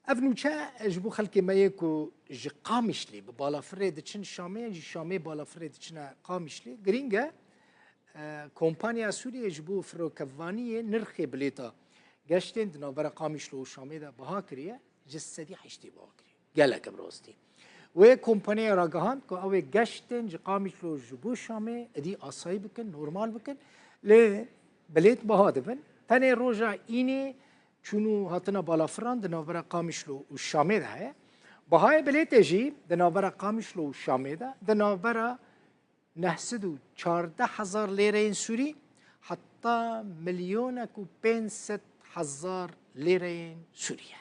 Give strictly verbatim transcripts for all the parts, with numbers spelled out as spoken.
Ev nûçe ji bo xelkê me yê ku ji Qamişlê bi balafirê diçin Şamê, ji Şamê balafirê diçine Qamişlê, girîng e. E, kompanya Sûriyê ji bo firokevaniyê nirxê bilêta geştên di navbera Qamişlo û Şamê de biha kiriye, ji sedî heştê biha kiriye. Gelek bi rastî. Wê kompanyaya ragihand ku ew ê geştên ji Qamişlo ji bo Şamê êdî asayî bikin, normal bikin. Lê bilêt biha dibin. Tenê roja înê çûn û hatina balafiran di navbera Qamişlo û Şamê de heye. Bihayê bilêtê jî di navbera Qamişlo û Şamê de di navbera neh sed û çardeh hezar lêreyên Sûrî heta milyonek û pênc sed hezar lêreyên Sûrî ye.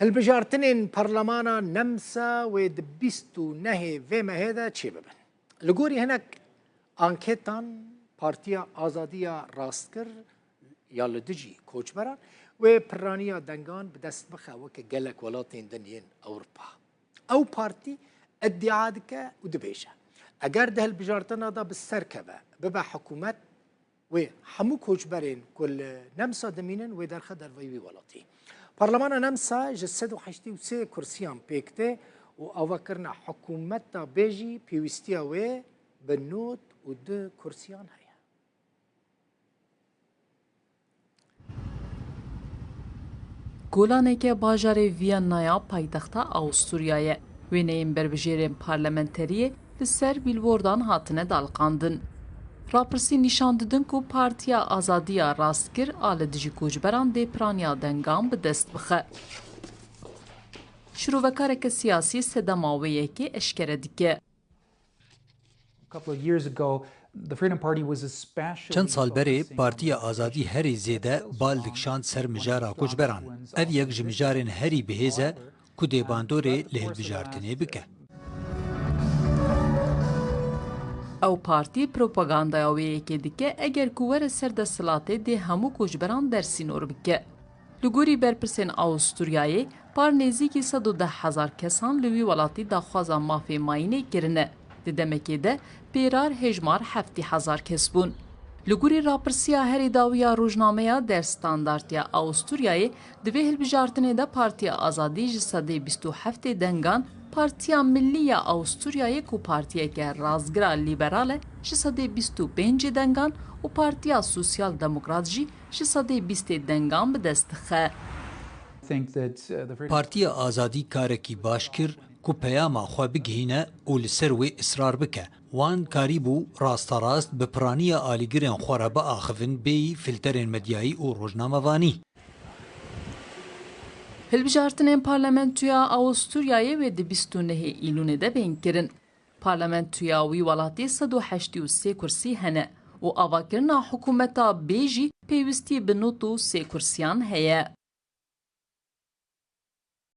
Hilbijartinên Parlemana Nemsa wê di bîst û nehê vê mehê de çêbibin. Li gorî hinek anketan, Partiya Azadiya Rastgir ya li dijî koçberan wê piraniya dengan bi dest bixe weke gelek welatên din yên Ewropa. Ew partî îdia dike û dibêje, eger di hilbijartina de bi ser keve, bibe hikûmet, wê hemû koçberên ku li Nemsa dimînin wê derxe derveyî wî welatî. Parlemana Nemsa ji sed û heştê û sê kursiyan pêk tê û avakirina hikûmeta bê jî pêwîstiya wê bi nod û du kursiyan heye. Kolaneke bajarê Viyanaya paytexta Awisturyayê, wêneyên berbijêrên parlamenteriyê li ser bîlbordan hatine daliqandin. Rapirsî nîşan didin ku Partiya Azadiya Rastgir a li dijî koçberan dê piraniya dengan bi dest bixe. Şirovekareke siyasî sedema wê yekê eşkere dike. Çend sal berê Partiya Azadî herî zêde bal dikişand ser mijara koçberan. Ev yek ji mijarên herî bihêz e ku dê bandorê li hilbijartinê bike. Ew partî propagandaya wê yekê dike, eger ku were ser desthilatê dê hemû koçberan dersînor bike. Li gorî berpirsên Awisturyayê, par nêzîkî sed û deh hezar kesan li wî welatî daxwaza mafê mayînê kirine. Di demekê de pêrar hêjmar heftê hezar kes bûn. Li gorî rapirsiya herî dawî ya rojnameya Der Standard ya Awisturyayê, di vê hilbijartinê de Partiya Azadî ji sedê bîst û heftê dengan, Partiya Millî ya Awisturyayê ku partiyeke rastgira lîberal e, ji sedê bîst û pêncê dengan û Partiya Sosyal Demokrat jî ji sedê bîstê dengan bi dest dixe. Partiya Azadî karekî baş kir ku peyama xwe bigihîne û li ser wê israr bike. Wan karîbû rasterast bi piraniya alîgirên xwe re biaxivin bêyî filterên medyayî û rojnamevanî. Hilbijartinên Parlamentoya Awisturyayê wê di bîst û nehê Îlûnê de bên kirin. Parlamentoya wî welatî sed û heştê û sê kursî hene û avakirina hikûmeta bê jî pêwîstî bi nod û sê kursiyan heye.